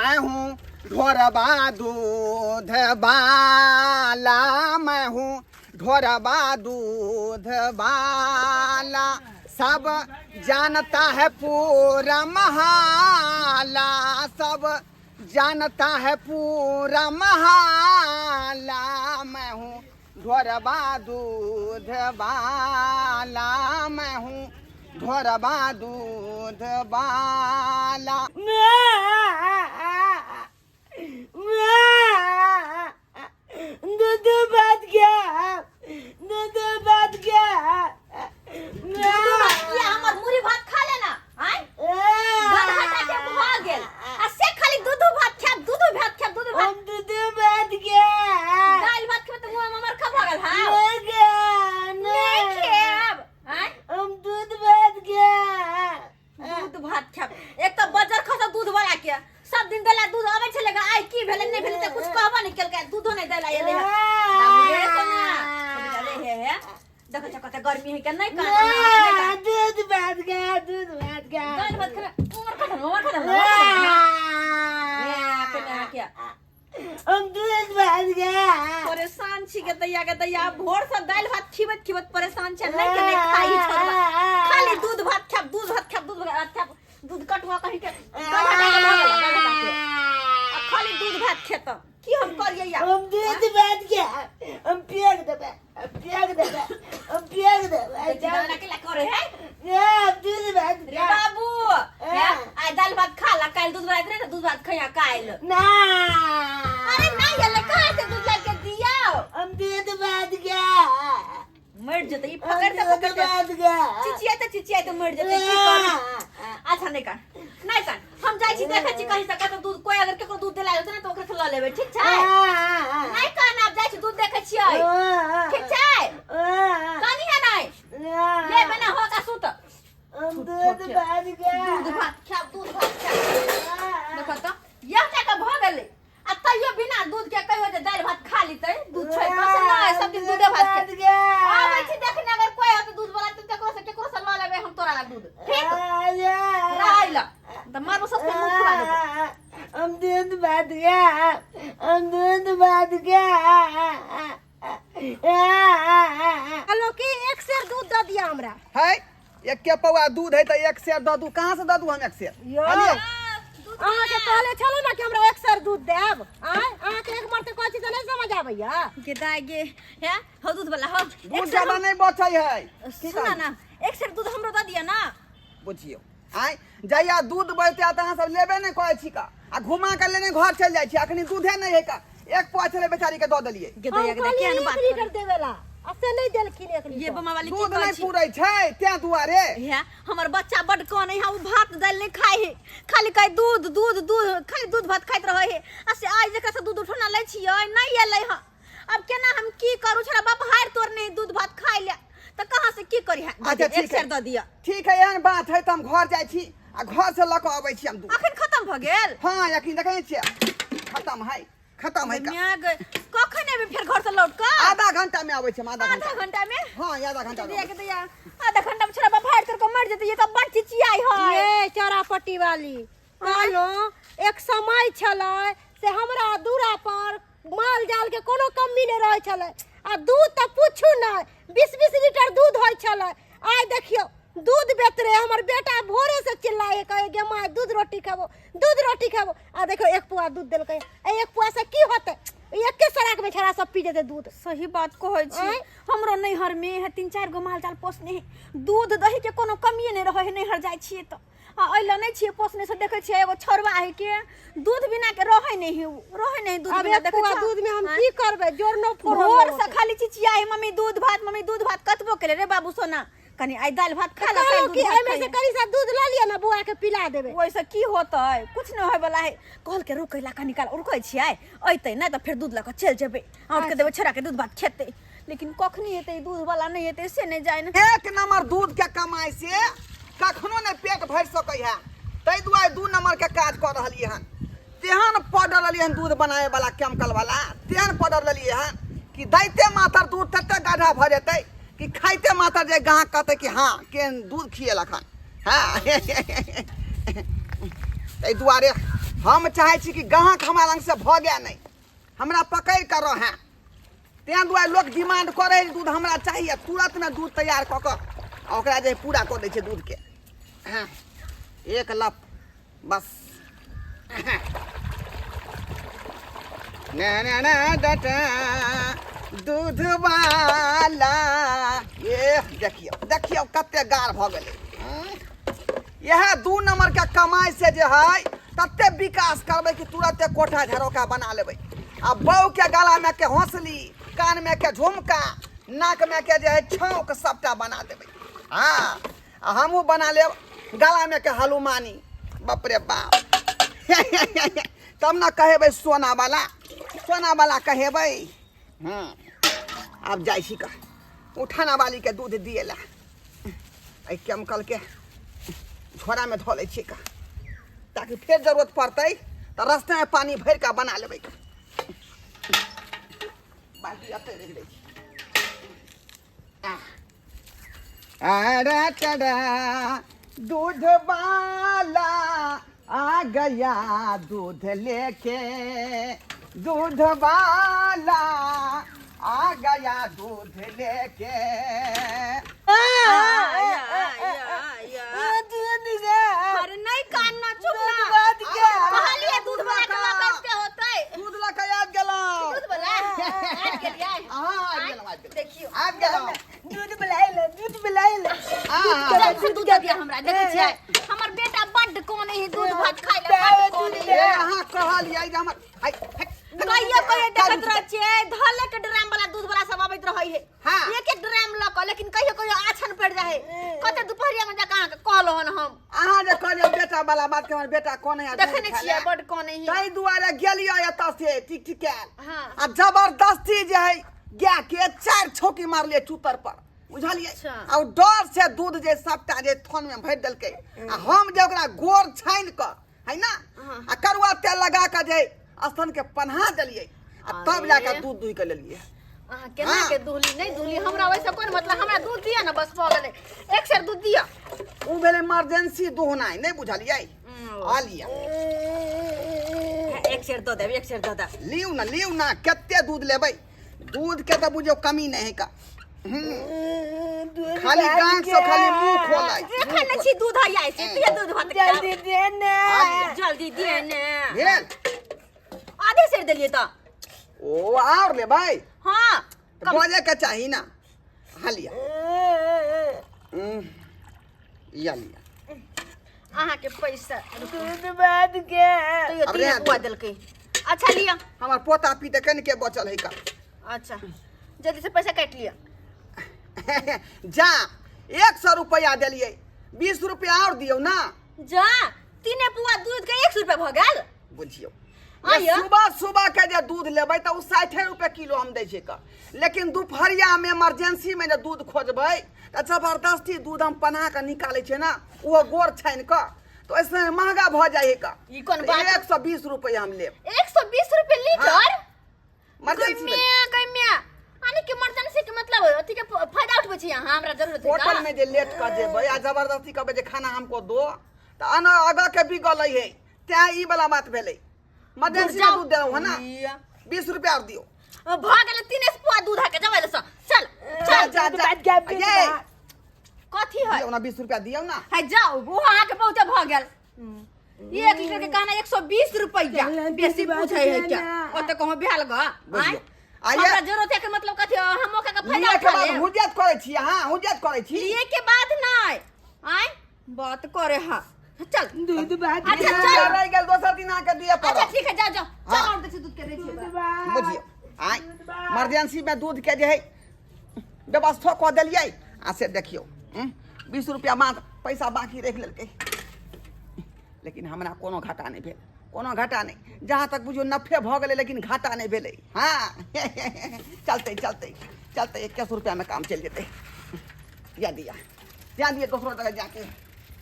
मैं हूँ ढोरबा दूध वाला, मैं हूँ ढोरबा दूध वाला, सब जानता है पूरा महाला, सब जानता है पूरा महाला, मैं हूँ ढोरबा दूध वाला, मैं हूँ ढोरबा दूध वाला। दूध भात गया, दूध भात गया। दूध भात किया? हमर मुरी भात खा लेना आय गधा टाके भऽ गेल आ से खाली दूध भात खाब, दूध भात खाब, दूध भात। हम दूध भात गया। दालि भात खेबै तऽ मुँह में हमर खा भऽ गेल। हाँ, नहीं गया। नहीं खाब आय? हम दूध भात गया। दूध भात खाब। एक तऽ बजर खसा दूध वाला के सब दिन देला दूध अबै छलै गा, आइ की भेलै नहि भेलै तऽ कुछ कहबो नहि केलकै, दूधो नहि देला एलै हँ। बाबू रे सोना, अरे हे हे देखै छ कते गर्मी है के नहि कान नहि कान। दूध भात गया, दूध भात गया। दालि भात खेबै, उमर खा, उमर खा। के हम दूध भात गया। परेशान छी के दैया के दैया, भोर से दालि भात खिबैत खिबैत परेशान छै। नहि के नहि खाई छोड़बा, खाली दूध भात खाब, दूध भात खाब, दूध भात खाब। दूध कटुआ कहीं के गधा के भऽ गेल, गधा के। आ खाली दूध भात खेत, की हम करियै या? हम दूध भात गया, हम पियक देबै, हम पियक देबै, हम पियक देबै। गाना के ला करे है। हम दूध भात रे गया। बाबू हे, आइ दालि भात खा ला, काल्हि दूध भात रहे तऽ दूध भात खैया काल्हि। ना। अरे नहीं गेलै, कहाँ से दूध ला के दियौ? हम दूध भात गया। मरि जेतै ई हम पकड़ते दूध पकड़ते भात गया। चिचियाते चिचियाते मरि जेतै, की करू? अच्छा नहि कान, नहि कान, हम जाइ छी, देखै छी कहीं से कतौ दूध कोई अगर केकरो दूध देला होतै ने तऽ ओकरे से लऽ लेबै, ठीक छै? नहि कान, आब जाइ छी, दूध देखै छियै, ठीक छै? कानी है नहि ले बना हो का सुत। हम दूध भात गया। दूध भात खाब, दूध भात खाब। देखो तऽ यह टा के भऽ गेलै आ तैयो बिना दूध के कहियो जे दालि भात खा लीतै दूध छोड़ि कऽ से नहि, सब दिन दूधे भात खाय। आबै छी देखने, अगर कोई होतै दूध वाला तऽ केकरो से केकरो से लऽ लेबै हम तोरा लग दूध, ठीक? राय ल तऽ मारबो सस्ते मुँह फुला देबो। हम दूध भात गया, हम दूध भात गया। कहलहुँ कि एक सेर दूध दऽ दिअ हमरा। है एके पौआ दूध है तऽ एक सेर दऽ दू, कहाँ से दऽ दू हम एक सेर? यौ। कहलियै। अहाँके कहले छलहुँ ने कि हमरा एक सेर दूध देब। आँय, अहाँके एक मरते कहै छी तऽ नहि समझ आबैया? गे दाय गे, हे हौ दूध वाला हौ, एक दूध सेर ज्यादा नहि बचै है। की सुना कहलियै? ना, एक सेर दूध हमरो दऽ दिअ ना। बुझियौ, आँय, जहिया दूध बचतै तऽ अहाँ सब लेबे नहि करै छी का, आ घुमा कऽ लेने घर चलि जाइ छी। अखनी दूधे नहि है का, एक पौआ छलै बेचारी के दऽ देलियै। गे हम दैया गे, कहलियै केहन एक बात लीटर करै देबे ला आ से नहि देलखिन एक ये लीटर। बमा वाली की दूध कहै नहि छी? पूरै छै तें दुआरे। हे हमर बच्चा बड कानै है, ओ भात दालि नहि खाइ है, खाली कहै दूध दूध दूध, खाली दूध भात खाइत रहै है। आ से आइ जकरा से दूध उठौना लै छियै नहि एलै हँ, अब केना हम की करू? छोड़ा बाप हारि तोड़ने है दूध भात खाइ ले, तऽ कहाँ से की करी? है अच्छा एक ठीक सेर है दऽ दिअ। ठीक है, एहन बात है तऽ हम घर जाइ छी आ घर से लऽ कऽ अबै छी हम दूध। अखन खत्म भऽ गेल? हँ, यकीन देखै छियै, खत्म है, खत्म है का। माय गै, कखन एबै फेर घर से लौट कऽ? आधा घंटा में आबै छी हम, आधा आधा घंटा। घंटा में? हँ, आधा घंटा में। दैया के दैया, आधा घंटा में छोड़ा बाप हारि तोड़ कऽ मरि जेतै, ये तऽ बड़ चिचियाइ है। ये चौरापट्टी वाली, कहलहुँ एक समय छलै से हमरा दूरा पर माल जाल के कोनो कमी नहि रहै छलै आ दूध तऽ पूछू नहि, 20-20 लीटर दूध होइ छलै। आइ देखियौ दूध बेचरे हमर बेटा भोरे से चिल्लाए, कहे गे माय दूध रोटी खेबो, दूध रोटी खेबो। आ देखियौ एक पुआ दूध देलकै, आ एक पुआ से की होतै? एके सराक में छड़ा सब पी जेतै दूध। सही बात कहै छी। आँय? हमरो नैहर में है 3-4 गो माल जाल पोसने है, दूध दही के कोनो कमिए नहि रहै है नैहर जाइ छियै तऽ। आ एहि लए नहि छियै पोसने से देखै छियै एगो छौड़वा है के दूध बिना के रहै नहि है, उ रहै नहि दूध अब बिना। एक देखै पुआ छह? दूध में हम आँय? की करबै? जोड़नो फोड़नो भोर से खाली चिचियाई मम्मी दूध भात, मम्मी दूध भात। कतबो केले रे बाबू सोना, कनी आइ दालि भात खा ले, काल्हि कहलहुँ दूध कि भात एहिमे से खइहे। कनी सा दूध लऽ लिअ ने, बौआ के पिला देबै। ओहिसँ की होतै? कुछ नहि होय वाला है। कहलकै रुकै ला कनी काल, रुकै छियै, अयतै नहि तऽ फेर दूध लऽ कऽ चलि जेबै, औंट के देबै छोड़ा के, दूध भात खेतै। लेकिन कखनी एतै दूध वाला, नहि एतै से नहि जानि। एक नंबर दूध के कमाई से कखनो नहि पेट भरि सकै है, ताहि दुआरे 2 नंबर के काज कऽ रहलियै हन। तेहन पाउडर लेलियै हन दूध बनाए वाला, केमिकल वाला, तेहन पाउडर लेलियै हन कि दैते मातर दूध तते गाढ़ा भऽ जेतै कि खाइते मातर जे गाहक कहतै कि हाँ केहन दूध खिएलक हन। हाँ, ताहि दुआरे हम चाहै छी कि ग्राहक हमरा लग से भऽ गया नहि, हमरा पकड़ि कऽ रहए। तेँ दुआरे लोक डिमांड करै दूध हमरा चाही, आ तुरन्तमे दूध तैयार कऽ कऽ आ ओकरा जे पूरा कऽ दै छै दूधके। हँ, एक लप बस। ने ने ने डटा दूध वाला। ये देखियौ देखियौ कते गाढ़ भऽ गेलै। इएह 2 नंबर के कमाई से जे है तते विकास करबै कि तुरंते कोठा झरोका बना लेबै, आ बहू के गला में के हौसली, कान में के झुमका, नाक में के जे है छौंक सबटा बना देबै। हाँ, आ हमहूँ बना लेब गला में के हलुमानी। बाप रे बाप, तब ना कहेबै सोना वाला, सोना वाला कहेबै। आब जाइ छी का उठाना वाली के दूध दिए ला। एहि केमिकल के झोरा में धऽ लै छियै का, ताकि फेर जरूरत पड़तै तऽ रास्ते में पानी भरि कऽ बना लेबै। बाल्टी एतै रखि दै छी। अरे चढ़ा दूध वाला आ गया दूध लेके, दूध वाला आ गया दूध लेके। अरे नहीं कानना, चुप ना। कहलिए दूध वाला के लऽ के होतै। दूध लऽ के आबि गेलहुँ। दूध वाला आबि गेलियै? हाँ, आबि गेलहुँ, आबि गेलहुँ। देखियौ, आबि गेलहुँ। दूध बलाइले, दूध बलाइले। चल से दूध दिया हमरा। देखै छियै, हमर बेटा बड्ड कोन है दूध भात खाइ ले, बड्ड कोन ए है। अहाँ कहलियै जे हमर हाय, हाय, कहियो कहियो देखैत रहै छियै धले के ड्राम वाला दूध वाला सब अबैत रहै है। हाँ। एक एक ड्राम लऽ कऽ, लेकिन कहियो कहियो आछन पड़ि जाइ है। कते दुपहरिया में जाके अहाँके कहलहुँ हन हम। अहाँ जे कहलियै बेटा वाला बात के, हमर बेटा कोन है देखै नहि छियै बड्ड कोन है। ताहि दुआरे गेलियै एतऽ से टिक टिकायल। हाँ। आ जबरदस्ती जे है गाय के 4 छौकी मारलियै चूतर पर, बुझलियै? अच्छा। आ ओ डर से दूध जे सबटा जे थन में भरि देलकै, आ हम जे ओकरा गोर छानि कऽ है ना, हाँ। आ करुआ तेल लगा कऽ जे स्तन के पन्हा देलियै, आ तब अरे। जाके दूध दुहि के लेलियै। अहाँ केना हाँ। के दुहली नहि दुहली, हमरा वैसे कोन मतलब, हमरा दूध दिअ ने बस भऽ गेलै। एक सेर दूध दिअ। ओ भेलै इमरजेंसी दुहनाइ, नहि बुझलियै? आ लिअ। एक सेर दऽ देब, एक सेर दऽ देब। लिउ ना, लिउ ना, कते दूध लेबै? दूध के तऽ बुझियौ कमी नहि है का। खाली गाँख से खाली मुंह खोलै। देखै नहि छी दूध हैया छै, पिय दूध भात खाउ। जल्दी दे ने। आ लिअ। जल्दी दिअ ने। भेल। आधे सेर देलियै तऽ। ओ आओर लेबै? हाँ। तऽ बजै के चाही ना। हाँ लिअ। लिअ लिअ। अहाँके पैसा। दूध भात के। तैयो अब तीन रहए पुआ दू। देलकै। अच्छा लिअ। हमर पोता पीते कनिके बचल है का। अच्छा जल्दी से पैसा काटि लिअ। जा 100 रुपया देलियै, 20 रुपया आओर दियौ ना। जा तीने पुआ दूध के 100 रुपया भऽ गेल। बुझियौ आइयो। सुबह सुबह के जे दूध लेबै तऽ ओ 60 रुपये किलो हम दै छियै का, लेकिन दुपहरिया में इमरजेंसी में जे दूध खोजबै तऽ जबरदस्ती दूध हम पना कऽ निकालै छियै ना, ओहो गोर छानि कऽ, तऽ ओहिसँ महगा भऽ जाइ है का। ई कोन बात? 120 रुपया हम लेब। 120 रुपये लीटर? इमरजेंसी में। गैम्या गैम्या, यानी कि इमरजेंसी के मतलब अथी के फायदा उठबै छी अहाँ, हमरा जरूरत है होटल में जे लेट कऽ जेबै आ जबरदस्ती कहबै जे खाना हमको दो, तऽ अन आगाँ के बिगलै है, तें ई वाला बात भेलै। इमरजेंसी में दूध देलहुँ हँ ना, 20 रुपया आओर दियौ। भऽ गेलै तीने पुआ दूध के जबै सँ। चल जा चल। जा दूध जा। भात के, दूध ये। भात। कथी है? दियौ ना, 20 रुपया दियौ ना। है जाओ, वो अहाँके बहुते भऽ गेल। एक लीटर के कहना 120 रुपया, चल, बेसी दूध भात पूछै है के क्या? ना। ओते कहूँ भेल ग। बुझियौ। आइए। हमरा जरूरत है के मतलब कथी, हम ओकरा के फायदा लिए के उठा बाद लेब। हुज्जत करै छी अहाँ, हुज्जत करै छी। लिए के बाद नहि आय बात करे हा। चल दूध भात अच्छा, के। चल। रहि गेल, दोसर दिन अहाँके दिअ पड़त। अच्छा ठीक है, जाओ जाओ। चल हाँ। और देखी दूध के दै छियै। दूध भात। बुझियौ आइ इमरजेंसी में दूध के जे है व्यवस्था कऽ देलियै, आ से देखियौ 20 रुपया मात्र पैसा बाकी राखि लेलकै, लेकिन हमरा कोनो घाटा नहि भेल, कोनो घाटा नहि, जहाँ तक बुझियौ नफे भऽ गेलै, लेकिन घाटा नहि भेलै। हाँ चलतै चलतै चलतै, 21 रुपयामे काम चलि जेतै। जा दिया, जा दिया दोसरो जगह जाके।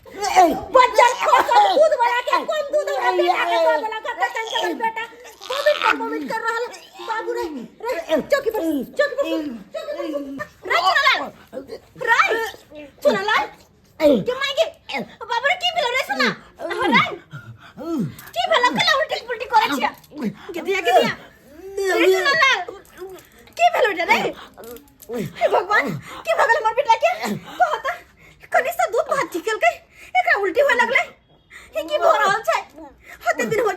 बच्चा खोसल दूध वाला के कोन दूध हमरा बेटा के दऽ देलक? कते टेंशन, बेटा वोमिट कर वोमिट कर रहल। बाबू रे रे, चौकी पर चौकी पर चौकी पर। रे चुनालाल, रे चुनालाल के माय गे, बाबू रे की भेलो रे? सुना रे, की भेलो? केला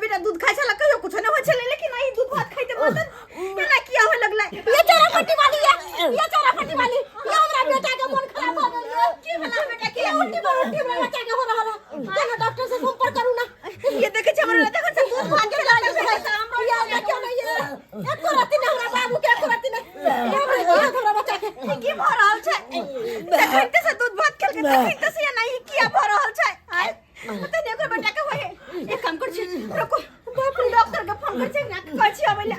बेटा दूध खाइ छला कहियो कुछो नहि होइ छलै, लेकिन आई दूध भात खाइते मातन एना किया होय लगलै? ये चोरा पट्टी वाली ये, ये चोरा पट्टी वाली ये, हमरा बेटा के मन खराब भ गेल ये। की भेला बेटा के? ये उल्टी पर उल्टी हमरा बच्चा के हो रहल है। चलो डॉक्टर से संपर्क करू ना। ये देखे छै हमरा, देखो छै दूध भात खेला हमरा, ये देखियो ना, ये एको रत्ती ने हमरा बाबू के एको रत्ती ने, ये हमरा, ये हमरा बच्चा के की भऽ रहल छै? तखन से दूध भात खेलके तखन से एना ई किया भऽ रहल छै? आय पता नहि ओकर बेटा के होय। एक काम कर छी, रुको बाप रे, डॉक्टर के फोन कर छी ना, कहै छी अबै ले।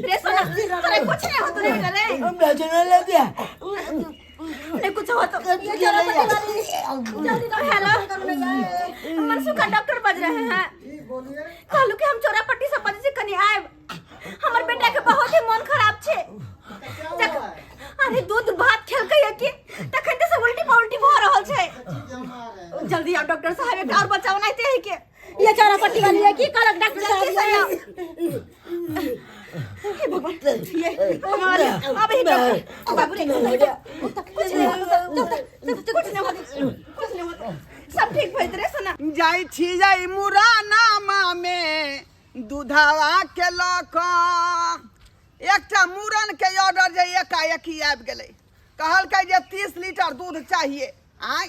रे सोना, तोरा कुछ नहीं होतो रे बेटा रे? हमरा सुनल लगे। नहीं कुछ होतो। ये चोरा पट्टी वाली जल्दी डॉक्टर। हेलो, मनसुख डॉक्टर बज रहे हैं? कहलू कि हम चोरा पट्टी से बजै छी, कनी आयब, हमर बेटा के बहुत ही मन खराब छै। अरे दूध भात खेलकै है कि तखन तऽ सब उल्टी पलटी भऽ रहल छै। जल्दी आओ डॉक्टर साहब, एकटा और बच्चा बनाते है के। ये चोरा पट्टी वाली ये की करक डॉक्टर जल्दी साहब से ये? आओ। हे भगवान, ये हमारे अब ही डॉक्टर बाबू रे, कुछ नहीं होता, कुछ नहीं होता, कुछ नहीं होता, सब ठीक भइत रे सोना। जाइ छी जाइ मुरानामा मे दूधवा के लऽ कऽ। एकटा मूड़न के ऑर्डर जे एकाएकी आबि गेलै, कहलकै जे 30 लीटर दूध चाहिए। आँय,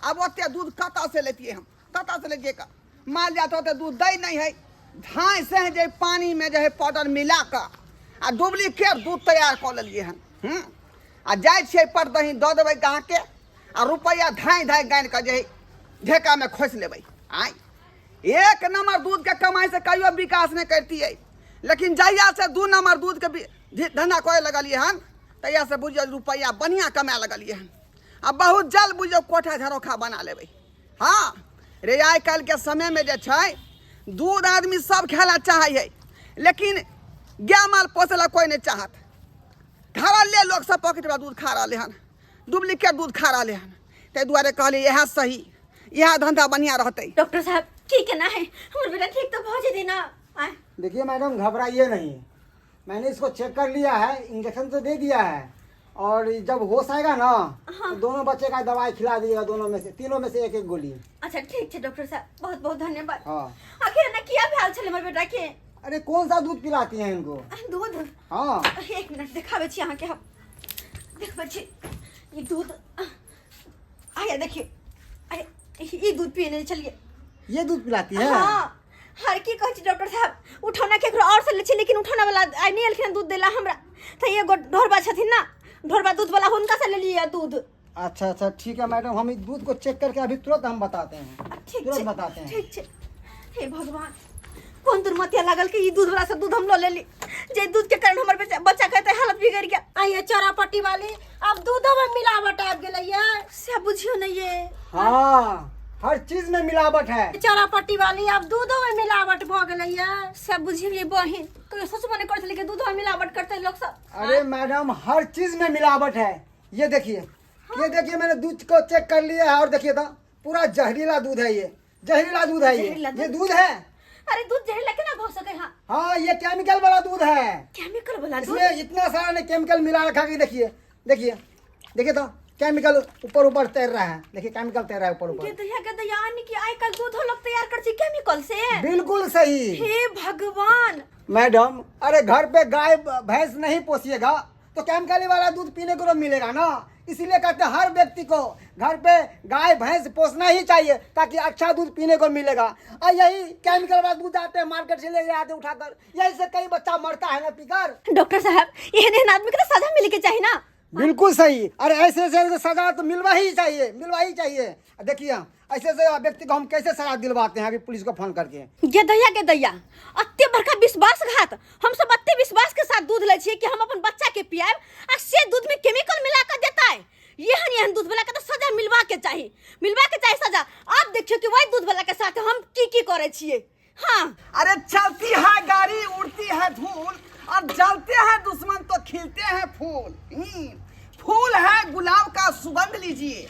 आब ओते दूध कतऽ से लेतियै हम? कतऽ से लेतियै? कऽ माल जात ओते दूध दै नहि है। धाँइ से जे पानिमे जे है पाउडर मिला कऽ आ डुप्लीकेट दूध तैयार कऽ लेलियै हन। आ जाइ छियै पर दही दऽ देबै गाहके आ रुपैआ धाँइ धाँइ गानि कऽ जे है ढेकामे खोसि लेबै। आँय, एक नंबर दूध के कमाई से कहियो विकास नहीं करतियै, लेकिन जहिया से 2 नंबर दूध के धंधा करे लगलियै हन तहिया से बुझियौ रुपैआ बढ़िया कमाए लगलियै हन। आ बहुत जल्द बुझियौ कोठा झरोखा बना लेबै। हाँ रे, आइ काल्हि के समय में जे छै दूध आदमी सब खाय ला चाहै है, लेकिन गाय माल पोसै ला कोई नहीं चाहत। धरल लोग सब पॉकेट वाला दूध खा रहलै हन, डुप्लीकेट दूध खा रहलै हन। ताहि दुआरे कहलियै इएह सही, इएह धंधा बढ़िया रहतै। डॉक्टर साहब, की केना है हमर बेटा? ठीक तो भऽ जेतै ना? आय। देखिए मैडम, घबराइए नहीं, मैंने इसको चेक कर लिया है, इंजेक्शन तो दे दिया है और जब होश आएगा ना तो दोनों बच्चे का दवाई खिला दीजिएगा, दोनों में से, तीनों में से एक एक गोली। अच्छा ठीक छै डॉक्टर साहब, बहुत बहुत धन्यवाद। हाँ। आखिर एना किया भेल छलै हमर बेटा के? अरे कौन सा दूध पिलाती हैं इनको? दूध? हाँ। एक मिनट, देखाबै छी अहाँके हम, देखबै छी ई दूध। आया देखियौ, अरे ई दूध पियने छलियै। ये दूध पिलाती है? हाँ। हर की कहै छी डॉक्टर साहब, उठौना केकरो और से लै छी, लेकिन उठौना वाला आइ नहि एलखिन दूध दैला हमरा, तऽ एगो ढोरबा छथिन ना, ढोरबा दूध वाला, हुनका से लेलियै दूध। अच्छा अच्छा ठीक है मैडम, हम इस दूध को चेक करके अभी तुरंत हम बताते हैं। ठीक तुरंत छै। बताते हैं। ठीक छै। हे भगवान, कोन दुर्मतिया लागल कि ई दूध वाला से दूध हम लऽ लेली, जे दूध के कारण हमर बच्चा बच्चा के एते हालत बिगड़ गया। आ ये चोरा पट्टी वाली, अब दूधो में मिलावट आबि गेलै ये। से बुझियो ने ये। हाँ, हर चीज में मिलावट है। चोरा पट्टी वाली, अब दूधो में मिलावट भ गेलै ये। से बुझियो ये बहिन, कहियो सोचबो नहीं करतै कि दूधो में मिलावट करतै लोग सब। अरे मैडम, हर चीज में मिलावट है। ये देखिए, ये देखिए, मैंने दूध को चेक कर लिया है और देखिए तो पूरा जहरीला दूध है, ये जहरीला दूध है ये। जहरीला ये दूध? दूध है। अरे दूध जहरीला केना भऽ सकै? हाँ। हाँ, ये केमिकल वाला दूध है। केमिकल वाला दूध? इसमें इतना सारा ने केमिकल मिला रखा है कि देखिए देखिए देखिए तो केमिकल ऊपर ऊपर तैर रहा है, देखिए केमिकल तैर रहा है ऊपर ऊपर। गे दहिया, यानी कि आइ काल्हि दूधो लोग तैयार कर छै केमिकल से? बिल्कुल सही। हे भगवान। मैडम, अरे घर पे गाय भैंस नहीं पोसिएगा तो केमिकल वाला दूध पीने को तो मिलेगा ना, इसीलिए कहते हैं हर व्यक्ति को घर पे गाय भैंस पोसना ही चाहिए ताकि अच्छा दूध पीने को मिलेगा। और यही केमिकल वाला दूध आते हैं मार्केट से ले आते उठाकर, यही से कई बच्चा मरता है ना पीकर। डॉक्टर साहब, एहन एहन आदमी के तो सजा मिले के चाही ना। बिल्कुल सही। अरे ऐसे ऐसे सजा तो मिलवा ही चाहिए, मिलवा ही चाहिए। देखिए ऐसे ऐसे व्यक्ति को हम कैसे सजा दिलवाते हैं अभी पुलिस को फोन करके। गे दहिया, गे दहिया, अत्ते बड़का विश्वासघात। हम सब अत्ते विश्वास के साथ दूध लै छियै कि हम अपन बच्चा के पियाब, आ से दूध में केमिकल मिला के देता है। एहन एहन दूध वाला के तो सजा मिलवा के चाही, मिलवा के चाही सजा। अब देखियो कि वही दूध वाला के साथ हम की की करै छियै। हाँ। अरे चलती है गाड़ी उड़ती है धूल, और जलते हैं दुश्मन तो खिलते हैं फूल। फूल है गुलाब का सुगंध लीजिए,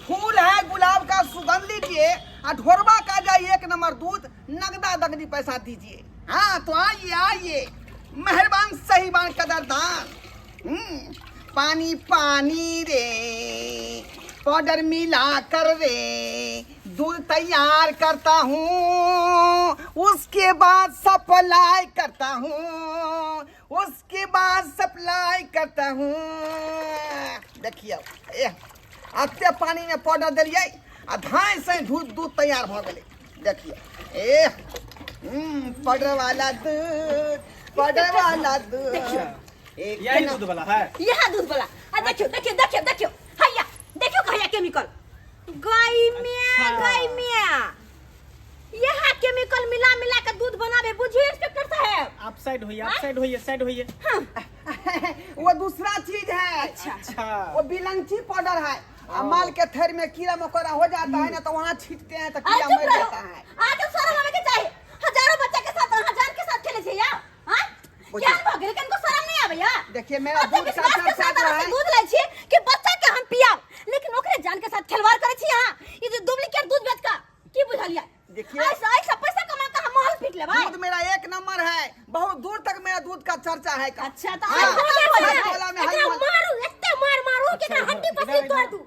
फूल है गुलाब का सुगंध लीजिए, और ढोरबा का जाए एक नंबर दूध, नगदा दगदी पैसा दीजिए। हाँ तो आइए आइए, मेहरबान सहीबान कदरदान। पानी पानी रे पाउडर मिला कर रे दूध तैयार करता हूँ, उसके बाद सप्लाई करता हूँ, उसके बाद सप्लाई करता हूँ। देखियौ ए एते पानीमे पाउडर देलियै आ धाँइ से दूध दूध तैयार भऽ गेलै। देखियौ ए पाउडर वाला दूध, पाउडर वाला दूध। एक यही दूध वाला है। यह दूध वाला। आ देखियो देखियो देखियो देखियो, हैया देखियो कहिया केमिकल गाय में, गाय में यह केमिकल मिला मिला के दूध बनावे, बुझिए इंस्पेक्टर साहब। आप साइड होइए, आप साइड होइए, साइड होइए। हाँ। वो दूसरा चीज है। अच्छा। अच्छा। वो बिलंची पाउडर है। आ माल के थैर में कीड़ा मकोड़ा हो जाता है ना, तो वहाँ छींटते हैं तो अरे कीड़ा चुप मर रहो। जाता है। आज तो शर्म आवे के चाहिए, हजारों बच्चा के साथ, हजार के साथ खेले छे यार। हाँ? बुझिए। क्या भऽ गेल? कनको शर्म नहीं आवे यार। देखिए, मेरा अते दूध का विश्वास के चर्चा साथ जो अहाँ है। दूध लै छी कि बच्चा के हम पियाब, लेकिन ओकरे जान के साथ खिलवाड़ करै छी अहाँ। ई जे डुप्लीकेट दूध बेच के की बुझलियै? देखिए। ऐसा ऐसा पैसा कमा के हम महल पीट लेबै। दूध मेरा एक नंबर है, बहुत दूर तक मेरा दूध का चर्चा है का। अच्छा, तो हाँ, आइ खत्म हो हर जाए। टोला में हर एकरा मोहल्ला- मारू, एते मार मारू कि एकरा हड्डी पसली तोड़ दू।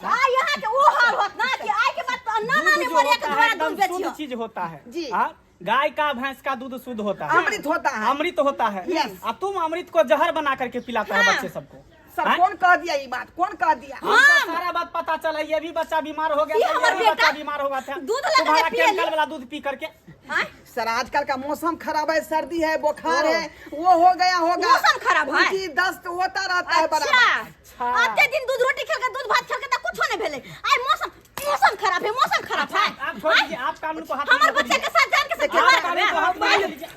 आ यहाँ के वो हाल होत ना कि आइ के बाद तो ना ना दूध ने जो मरिया के होता है दोबारा एकदम दूध बेचियो। शुद्ध चीज होता है जी। हाँ? गाय का भैंस का दूध शुद्ध होता है, अमृत होता है। अमृत होता है। Yes. अब तुम अमृत को जहर बना करके पिलाता है हाँ। बच्चे सबको। सर हाँ? कौन कह दिया ये बात, कौन कह दिया? हमको सारा बात पता चला, ये भी बच्चा बीमार हो गया ये था, ये हमार भी बेटा बच्चा बीमार हो गया था दूध लगा के तुम्हारा पिए केमिकल ली। वाला दूध पी करके। हाँ? सर आजकल का मौसम खराब है, सर्दी है, बुखार है, वो हो गया होगा। मौसम खराब है। उल्टी दस्त होता रहता है बराबर। अच्छा। आते दिन दूध रोटी खेल के, दूध भात खेल के तो कुछ नहीं भेले। आइ मौसम, मौसम खराब है, मौसम खराब है। आप छोड़ दीजिए, आप कानून को हाथ में हमार मत बच्चा लीजिए। के साथ जान के साथ आप खिलवाड़ कानून को हाथ में मत लीजिए।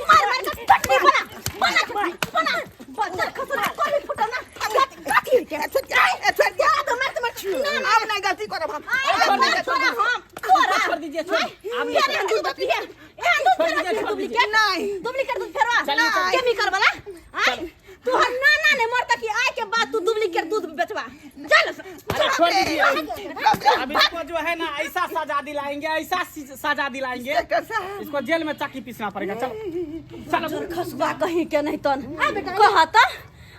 मार मार के चटनी बना बना चटनी बना, बच्चा खसरा कोई फुटो ना गति के ए, छोड़ दिया, ए, छोड़ दिया। तो मैं तो ना अब नहीं गलती करब हम। आई अब नहीं गलती छोड़ा करब। हम छोड़ा छोड़ दीजिए, छोड़ आप ये नहीं दूध पिए, ए दूध छोड़ फेरवा, दीजिए, छोड़ डुप्लीकेट नहीं। डुप्लीकेट दूध फेरवा, चलिए, चलिए। केमिकल वाला। आई तोहर नाना ने मरता कि आय के बाद तू डुप्लीकेट दूध बेचवा। चल अरे छोड़ दीजिए। बाप रे। अब इसको जो है ना ऐसा सजा दिलाएंगे, ऐसा सजा दिलाएंगे, डॉक्टर साहब। इसको जेल में चाकी पीसना पड़ेगा। चलो चलो। खसुआ कहीं के नहीं तन कहता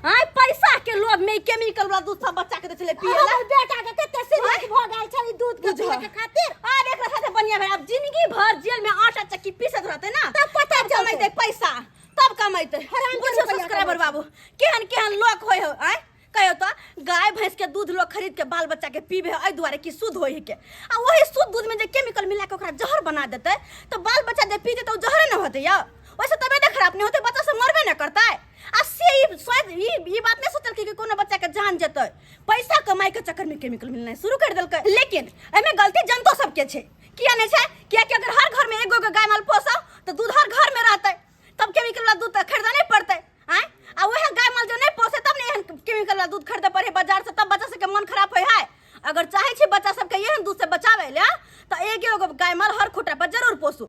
आय पैसा के लोभ में केमिकल वाला दूध सब बच्चा के दे छले पिए ला। हमर बेटा के कते सीरियस भऽ गेल छलै दूध के बुझ। पिए के खातिर। आब एकरा साथे बढ़िया भेल, अब जिंदगी भर जेल में आटा चक्की पीसत रहते ना, तब पता तब चलतै। कमैतै पैसा, तब कमैतै। हराम के बुझियौ रुपैआ सब्सक्राइबर कमैतै। बाबू, केहन केहन लोक होइ हो। आँय कहियौ तऽ गाय भैंस के दूध लोग खरीद के बाल बच्चा के पीबे है एहि दुआरे कि शुद्ध होइ के, आ वही शुद्ध दूध में जे केमिकल मिला के ओकरा जहर बना देतै तऽ बाल बच्चा जे पीतै तऽ ओ जहरे ने होतै यौ, ओहिसँ तबियत खराब नहि होतै, बच्चा सब मरबे ने करतै। आ से ई शायद ई बात नहि सोचलकै कि कोनो बच्चा के जान जेतै, पैसा कमाइ के चक्कर में केमिकल मिलनाइ शुरू करि देलकै। लेकिन एहिमे गलती जनतो सबके छै, किया नहि छै? कियाकि अगर हर घर में एगो एगो गाय माल पोसौ तऽ दूध हर घर में रहतै, तब केमिकल वाला दूध तऽ खरीदऽ नहि पड़तै। आँय आ वएह गाय माल जो नहि पोसे तब ने एहन केमिकल वाला दूध खरीदऽ पड़े बाजार से, तब बच्चा सबके मन खराब होइ है। अगर चाहे छी बच्चा सबके एहन दूध से बचाबै लए तऽ एगो एगो गाय माल हर खुटा पर जरूर पोसू।